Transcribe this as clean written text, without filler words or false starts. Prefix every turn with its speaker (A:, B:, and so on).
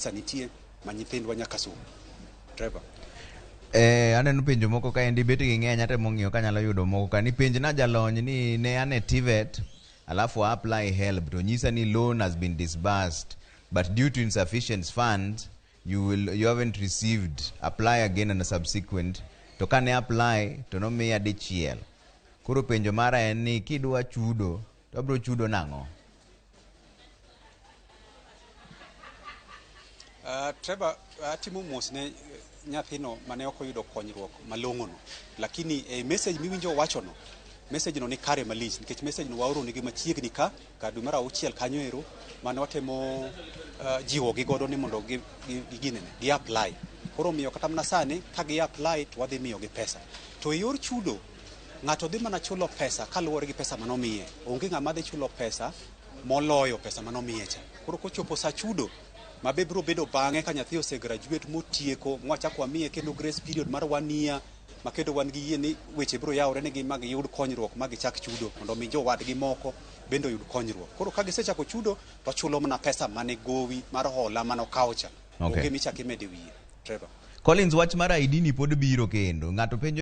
A: Pesa nitie ma nyithindwa nyaka som. Trevor.
B: Eh, aneno penjo moko kaendi bet gi ng'eny atemo ng'iyo kanyalo yudo moko ka ni penj na jalony ni ne an e TVET alafu a apply help to nyisa ni loan has been disbursed but due to insufficient funds you haven't received, apply again and a subsequent. To kane apply to nomiya dichiel. Koro penjo mara en ni kidwa chudo to abiro chudo nang'o?
A: Trevor, atimo mos ne nyathino mane ok oyudo konyruok malong'o no. Lakini e message miwinjo wachono, message no ni kare malich nikech message no waoro nigi machiegni ka kar dwe mar auchiel kanyo ero mane watemo jiwogi godo ni mondo gi ginene, gi apply. Koro omiyo kata mana sani ka gi apply to wadhi miyogi pesa. To e yor chudo, ng'ato dhi mana chulo pesa kaluwore gi pesa manomiye. Onge ng'ama dhi chulo pesa moloyo pesa manomiye cha. Koro kochopo sa chudo, ma be biro bedo bang'e ka nyathi ose graduate motieko, mwachako wamiye kendo grace period mar 1 year, ma kendo wan gi yie ni weche biro yawore negi ma giyud konyruok ma gichak chudo mondo mi jowadgi moko bende oyud konyruok. Koro ka gisechako chudo to chulo mana pesa mane gowi mar hola mane okawo cha. Onge michako imedo e wiye. Trevor.
B: Collins, wach mar ID ni pod biro kendo. Ng'ato penjo